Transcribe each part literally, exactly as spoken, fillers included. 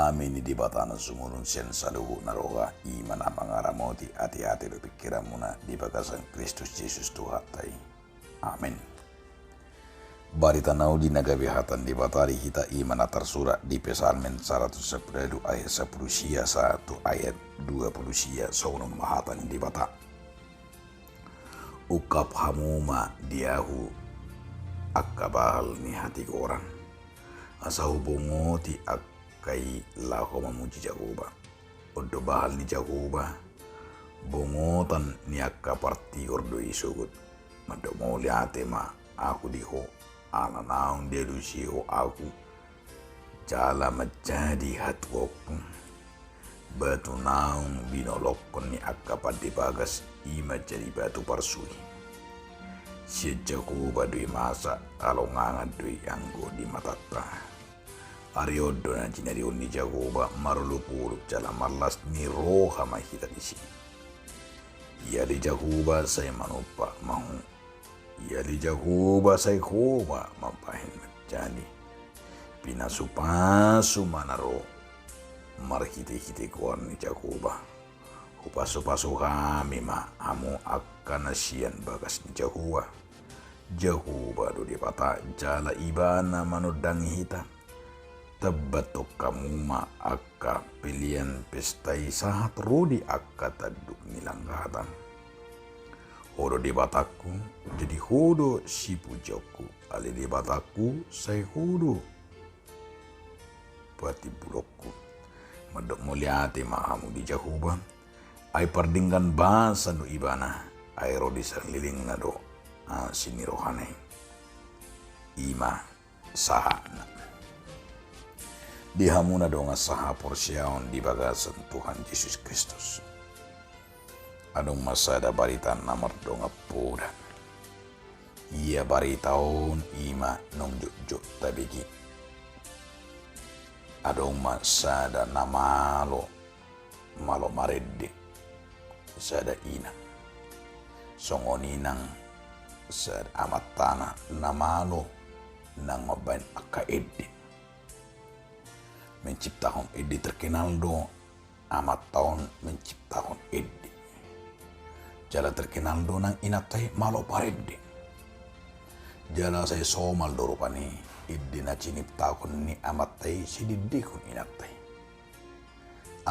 Dame ni Debata na sumurung sian saluhut na roha, i ma na mangaramoti ateate dohot pingkiranmuna di bagasan Kristus Jesus Tuhanta i. Amen. Barita na uli na gabe hata ni Debata di hita i ma na tarsurat di Psalmen saratus sampulu ualu ayat sampulu sia sahat tu ayat dua pulu sia, songon on ma hata ni Debata. Ungkap hamu ma di ahu angka bahal ni hatigoran, asa hubongoti angka i laho mamuji Jahowa. On do bahal ni Jahowa, bongotan ni angka partigor do i sogot. Mandok mauliate ma ahu di ho, ala naung dialusi ho ahu, jala manjadi hatuaonku. Batu naung binolongkon ni angka pande bagas, i manjadi batu parsui. Sian Jahowa do i masa, halongangan do i anggo di matanta. Ari on do na jinadihon ni Jahowa marolopolop jala marlas ni roha ma hita disi. Ia ale Jahowa, sai manumpak ma ho. Ia ale Jahowa, sai ho ma mambahen manjadi. Pinasupasu ma na ro marhitehite goar ni Jahowa. Hupasupasu hami ma hamu angka na sian bagas ni Jahowa. Jahowa do Debata, jala Ibana manondangi hita. Tambathon hamu ma angka pelean pesta i sahat ro di angka tanduk ni langgatan. Ho do Debatangku, jadi ho do sipujionku, ale Debatangku, sai ho do patimbulonku. Mandok mauliate ma hamu di Jahowa, ai pardenggan basa do Ibana, ai ro di salelengna do asi ni rohana i. I ma sahatna. Di hamu na dongan sahaporseaon di bagasan Tuhan Jesus Kristus. Adong ma sada barita na mardongan poda. Ia barita on i ma naung jotjot tabege. Adong ma sada na malo, malo marende, sada inang. Songon i nang sada amantana na malo nang mambahen angka ende. Menciptahon ende, terkenal do amanta on menciptahon ende. Jala terkenal do nang inanta i malo parende. Jala sai somal do rupani ende na ciniptahon ni amanta i sai diendehon inanta i.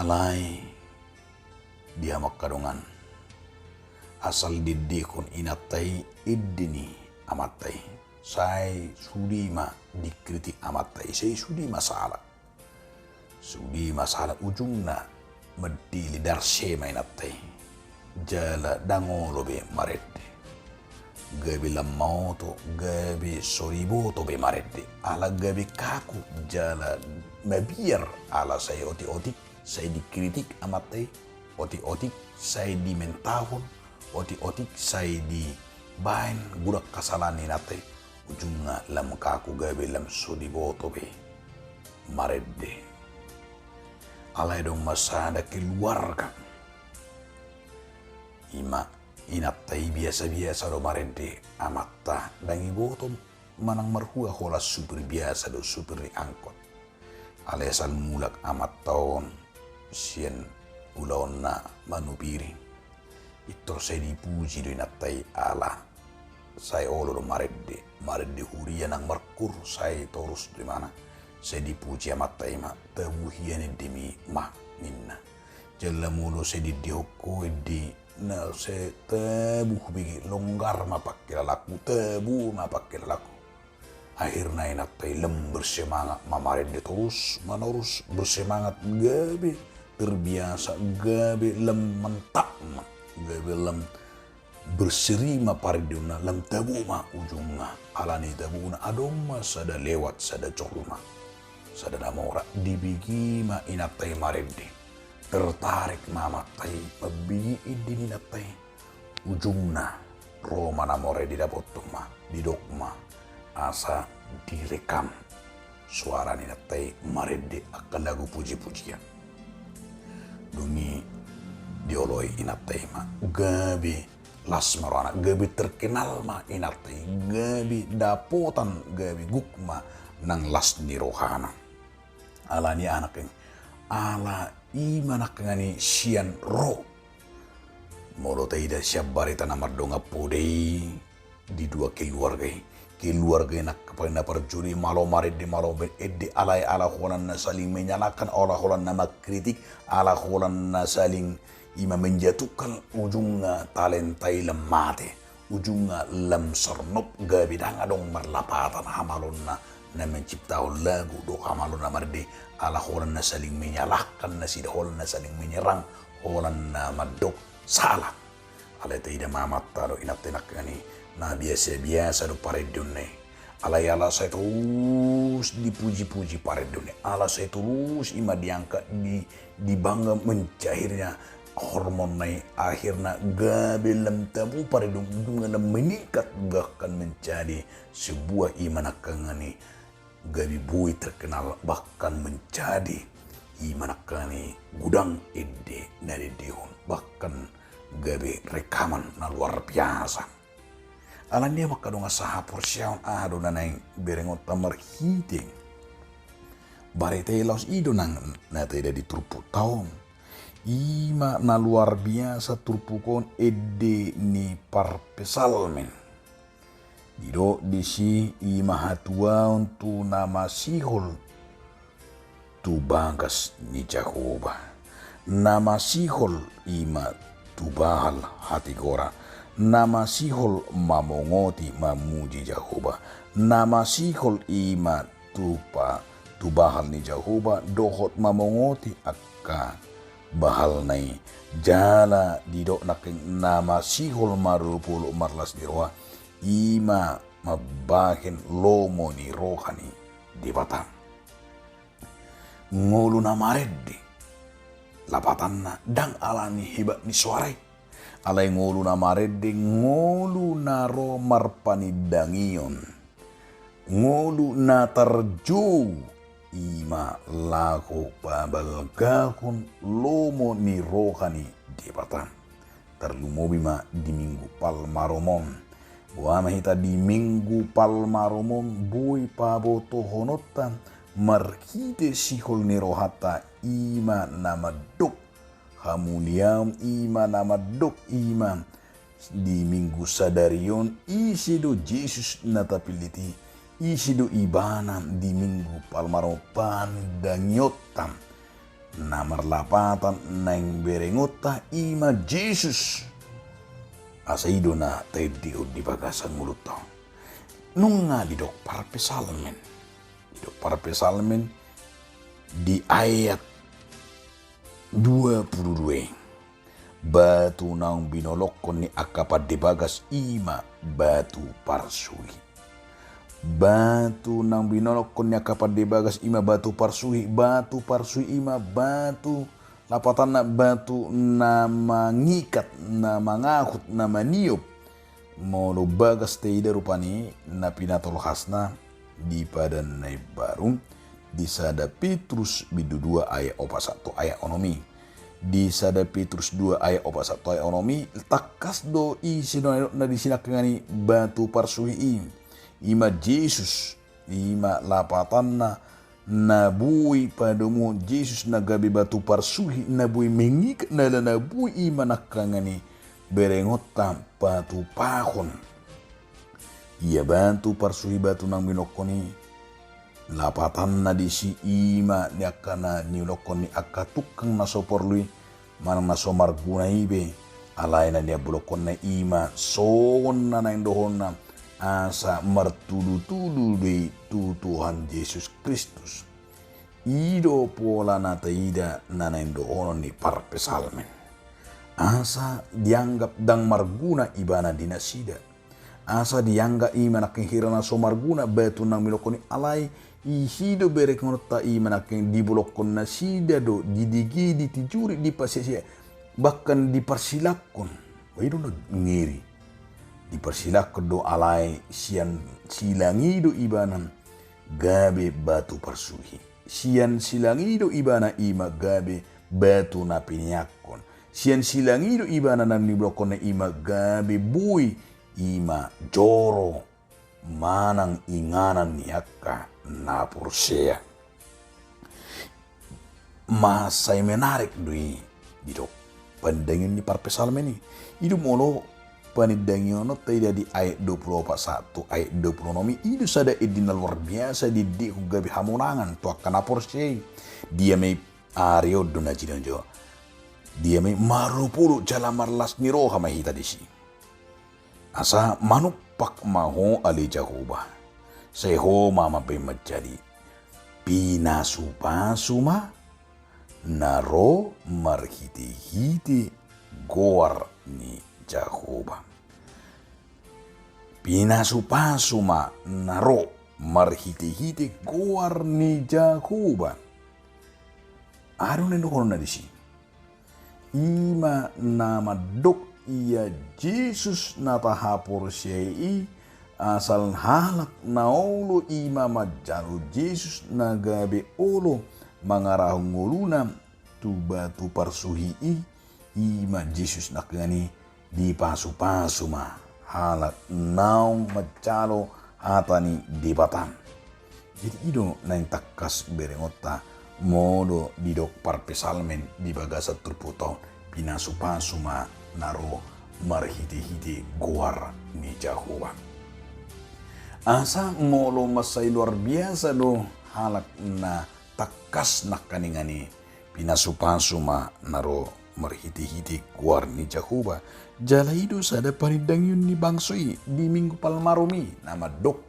Alai di hamu angka dongan, asal diendehon inanta i ende ni amanta i, sai sude ma dikritik amanta i, sai sude ma sala. Sude ma sala, ujungna mandele, darse ma inanta i. Jala ndang olo be marende. Gabe lam maoto, gabe so diboto be marende. Ala gabe kaku jala mabiar, ala sai otik-otik sai dikritik amanta i, otik-otik sai dimentahon, otik-otik sai dibahen godang hasalaan ni inanta i. Ujungna lam kaku, gabe lam so diboto be marende. Alai adong ma sada keluarga, i ma inanta i biasa-biasa do marende, amanta ndang diboto manang marhua holan supir biasa do, supir ni angkot. Alai asal mulak amanta on sian ulaonna manupiri, pintor sai dipuji do inanta i ala sai olo do marende, marende huria nang markur, sai torus do imana. Sai dipuji amanta i ma, tabuhian endemi ma, ninna. Jala molo sai diendehon ho ende na sai tabuh bege, longgar ma pangkilalanku, tabo ma pangkilalanku. Akhirna inanta i lam bersemangat ma marende torus manorus, bersemangat, gabe terbiasa, gabe lam mantap ma, gabe lam berseri ma parendeonna, lam tabo ma ujungna. Alani tabona adong ma sada lewat, sada jolma, sada na mora, dibege ma inanta i marende. Tertarik ma amanta i mambege ende ni inanta i. Ujungna ro ma na mora i, didapothon ma, didok ma, asa direkam soara ni inanta i marende angka lagu puji-pujian. Dung i dioloi inanta i ma, gabe las ma rohana, gabe terkenal ma inanta i, gabe dapotan, gabe gok ma nang las ni rohana. Alani anak i, ala i ma nangkaningan i sian ro. Molo taida sian barita na mardongan poda i di dua keluarga i. Keluarga i nangkin paling na parjolo i malo marende, malo ende, alai ala holan na saling menyalahkan, ala holan na mangkritik, ala holan na saling i ma menjatuhkan, ujungna talenta i lam mate. Ujungna lam sernop gabe ndang adong marlapatan hamalonna na menciptahon lagu dohot hamalonna marende, ala holan na saling menyalahkan nasida, holan na saling menyerang, holan na mandok sala. Alai taida ma amanta dohot inanta nangkin i, na biasa-biasa do parendeonna i. Alai ala sai torus dipuji-puji parendeonna i, ala sai torus i ma diangkat, di, dibangga, mencairnya hormonna i, akhirna gabe lam tabo parende, ujungna lam meningkat, bahkan menjadi sebuah i ma nangkaningan i gabe boi terkenal, bahkan menjadi i ma nangkaningan i gudang ende na diendehon, bahkan gabe rekaman na luar biasa. Alani i angka dongan sahaporseaon, aha do na naeng berengonta marhite barita i laos i do nang na taida di turpukta on. I ma na luar biasa turpuk on, ende ni parpsalmen. Didok disi i ma hatuaon tu na masihol tu bagas ni Jahowa. Na masihol i ma tu bahal hatigora. Na masihol mamongoti mamuji Jahowa. Na masihol i ma tu pa, tu bahal ni Jahowa dohot mamongoti angka bahalna i. Jala didok nangkin na masihol marolopolop marlas ni roha, i ma mambahen lomo ni roha ni Debata. Ngolu na marende lapatanna ndang alani hebat ni soara i. Alai ngolu na marende, ngolu na ro marpanindangion, ngolu na tarjou, i ma laho pabalgahon lomo ni roha ni Debata. Tarlumobi ma di Minggu Palmarum on. Boha ma hita di Minggu Palmarum on boi pabotohononta marhite sihol ni rohanta, i ma na mandok hamuliaon, i ma na mandok, i ma di Minggu sadari on, ise do Jesus na tapillit i, ise do Ibana di Minggu Palmarum on, panindangionta na marlapatan naeng berengonta i ma Jesus. Asa i do na taendehon di bagasan ngolunta on. Nunga didok parpsalmen, didok parpsalmen di ayat dua pulu dua i. Batu naung binolongkon ni angka pande bagas i ma batu parsuhi. Batu naung binolongkon ni angka pande bagas i ma batu parsuhi. Batu parsuhi i ma batu, lapatanna batu na mangikat, na mangahut, na maniop. Molo bagas taida rupani na pinatolhasna di Padan na Imbaru, di sada Petrus bindu dua ayat opat sahat tu ayat onom i. Di sada Petrus dua ayat opat sahat tu ayat onom i, tangkas do ise do na didok na disi nangkaningan i batu parsuhi i. I ma Jesus, i ma lapatanna na boi padomuhon Jesus na gabe batu parsuhi, na boi mengikat, na ala na boi i ma nangkaningan i berengonta patupahon. Ia batu parsuhi, batu naung binolongkon i, lapatanna disi i ma di angka na niolokkon ni angka tungkang na so porlu i, manang na so marguna i be, alai na niambolongkonna i ma songon na naeng dohononna, asa martudutudu do i tu Tuhan Jesus Kristus. I do pola na taida na naeng dohonon ni parpsalmen. Asa dianggap ndang marguna ibana di nasida. Asa dianggap i ma nangkin hira na so marguna batu naung binolongkon i, alai i do berengonta i ma nangkin dibolongkon nasida do, didigi, ditijuri, dipasese, bahkan diparsilangkon. Wah, i do na ngeri. Diparsilangkon do, alai sian silang i do ibana gabe batu parsuhi. Sian silang i do ibana i ma gabe batu na piniakkon. Sian silang i do ibana na nibolongkonna i ma gabe boi, i ma joro manang inganan ni angka na porsea. mansai menarik do i didok panindangion ni parpsalmen i. I do molo panindangionta i di ayat dua pulu opat sahat tu ayat dua pulu onom i, i do sada endi na luar biasa didikkon gabe hamonangan tu angka na porsea i. Dia ma i, ari on do na jinalaho, dia ma i marolopolop jala marlas ni roha ma hita disi. Asa manumpak ma ho ale Jahowa, sai ho ma mambahen manjadi. Pinasupasu ma na ro marhitehite goar ni Jahowa. Pinasupasu ma na ro marhitehite goar ni Jahowa. Aha do na nidokhononna disi? I ma na mandok ia Jesus na tahaporseai i, asal halak na olo i ma manjalo Jesus na gabe olo mangarahon ngoluna tu batu parsuhi i, i ma Jesus nangkiningan i, dipasupasu ma halak naung manjalo hata ni Debata. Jadi i do naeng tangkas berengonta molo didok parpsalmen di bagasan turpukta on, pinasupasu ma na ro marhitehite goar ni Jahowa. Asa molo mansai luar biasa do halak na tangkas nangkiningan i, pinasupasu ma na ro marhitehite goar ni Jahowa. Jala i do sada panindangion ni bangso i di Minggu Palmarum i na mandok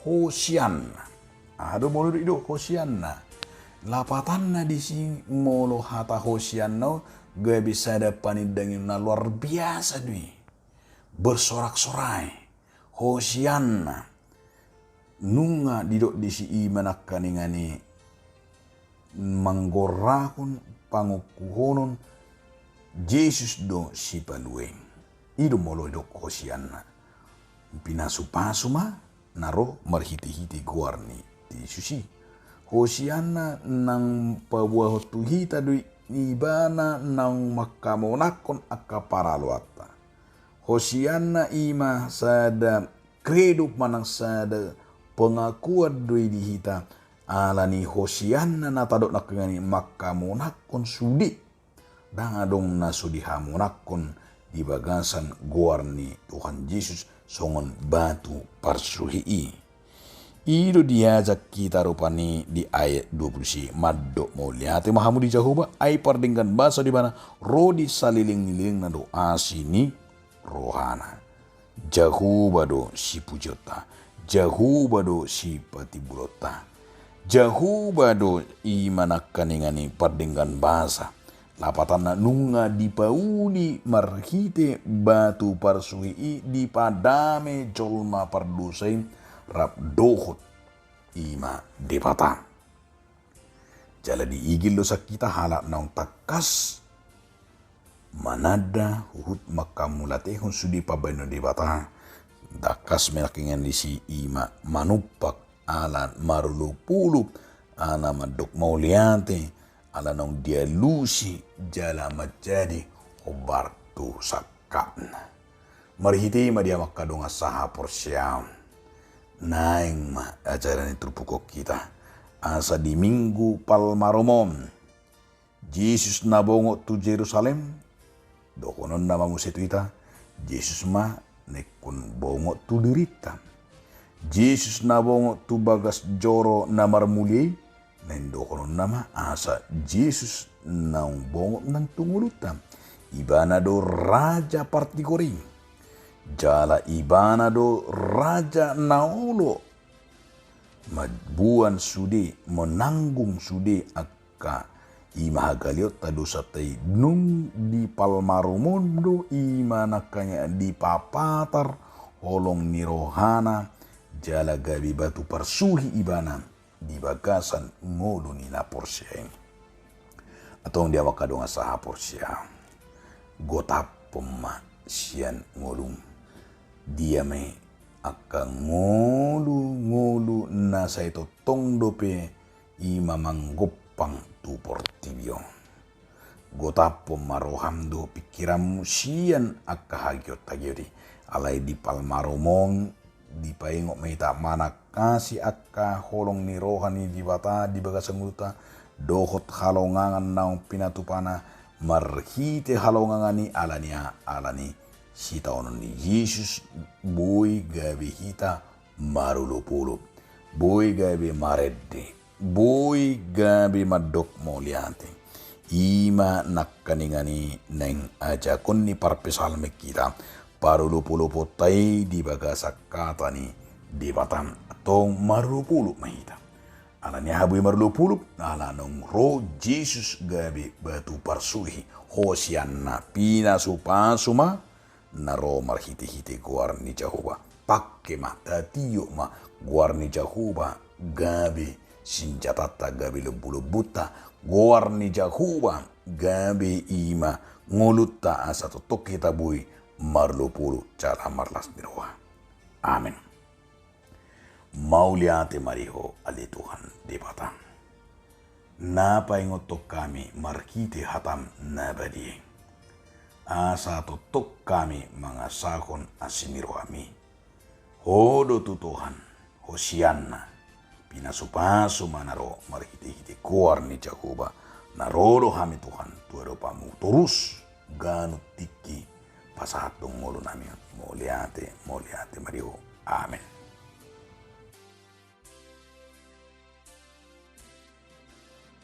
Hosianna. Aha do molo didok Hosianna? Lapatanna disi molo hata Hosianna on gabe sada panindangion na luar biasa do i. Bersorak-sorai. Hosianna. Nunga didok disi i ma nangkiningan i manggorahon pangungkuhonon Jesus do Sipalua i. I do molo didok Hosianna. Pinasupasu ma na ro marhitehite goar ni Jesus i. Hosianna naung paboahon tu hita do i Ibana naung manghamonanghon angka paraloanta. Hosianna i ma sada credo manang sada pengakuan do i di hita, ala ni Hosianna na tadok nangkiningan i manghamonanghon sude. Ndang adong na so dihamonanghon di bagasan goar ni Tuhan Jesus songon batu parsuhi i. I do diajak hita rupani di ayat dua pulu sia, mandok mauliate ma hamu di Jahowa, ai pardenggan basa do Ibana, ro di saleleng ni lelengna do asi ni rohana. Jahowa do sipujionta, Jahowa do sipatimbulonta. Jahowa do i ma nangkiningan i pardenggan basa. Lapatanna nunga dipauli marhite batu parsuhi i dipadame jolma pardosa i rap dohot i ma Debata. Jala diigil do sian hita halak naung tangkas mananda huhut manghamauliatehon sude pambahenan ni Debata. Tangkas ma nangkiningan disi i ma manumpak ala marolopolop, ala mandok mauliate, ala naung dialusi jala manjadi hombar tu sangkapna. Marhite i ma di hamu angka dongan sahaporseaon, naeng ma ajaran ni turpuk on hita, asa di Minggu Palmarum on, Jesus na bongot tu Jerusalem, dohononna ma muse tu hita, Jesus ma na ingkon bongot tu dirinta. Jesus na bongot tu bagas joro na marmulia i, naeng dohononna ma asa Jesus naung bongot nang tu ngolunta. Ibana do raja partigor i. Jala Ibana do raja na olo mamboan sude, menanggung sude angka i ma hagaleonta dosanta i. Dung di Palmarum on do i ma nangkiningan dipapatar holong ni rohana, jala gabe batu parsuhi Ibana di bagasan ngolu ni na porsea i. Antong di hamu angka dongan sahaporseaon, gotaphon ma sian ngolum. Dia ma i angka ngolu-ngolu na sai tongtong dope i ma manggompang tu portibi on. Gotaphon ma roham dohot pingkiranmu sian angka hagiot-hagiot i. Alai di Palmarum on dipaingot ma hita manangkasi angka holong ni roha ni Debata di bagasan ngolunta, dohot halongangan naung pinatupana marhite halongangan i, alani aha? Alani sitaonon ni Jesus boi gabe hita marolopolop, boi gabe marende, boi gabe mandok mauliate. I ma nangkaningan i naeng ajakan ni parpsalmen hita, parolopoloponta i di bagasan hata ni Debata. Antong marolopolop ma hita. Alani aha boi marolopolop? Ala naung ro Jesus gabe batu parsuhi. Hosianna, pinasupasu ma na ro marhitehite goar ni Jahowa. Pangke ma, tatiop ma goar ni Jahowa gabe sinjatanta, gabe lombulombunta. Goar ni Jahowa gabe i ma ngolunta, asa tongtong hita boi marolopolop jala marlas ni roha. Amen. Mauliate ma di Ho ale Tuhan Debata, na paingothon hami marhite hataM na badia i, asa tongtong hami mangasahon asi ni rohaMi. Ho do tutu, Tuhan, hosianna, pinasupasu ma na ro marhitehite goar ni Jahowa. Na ro do hami, Tuhan, tu adopanMu torus ganup tingki pasahathon ngolunami. Mauliate, mauliate ma di Ho. Amen.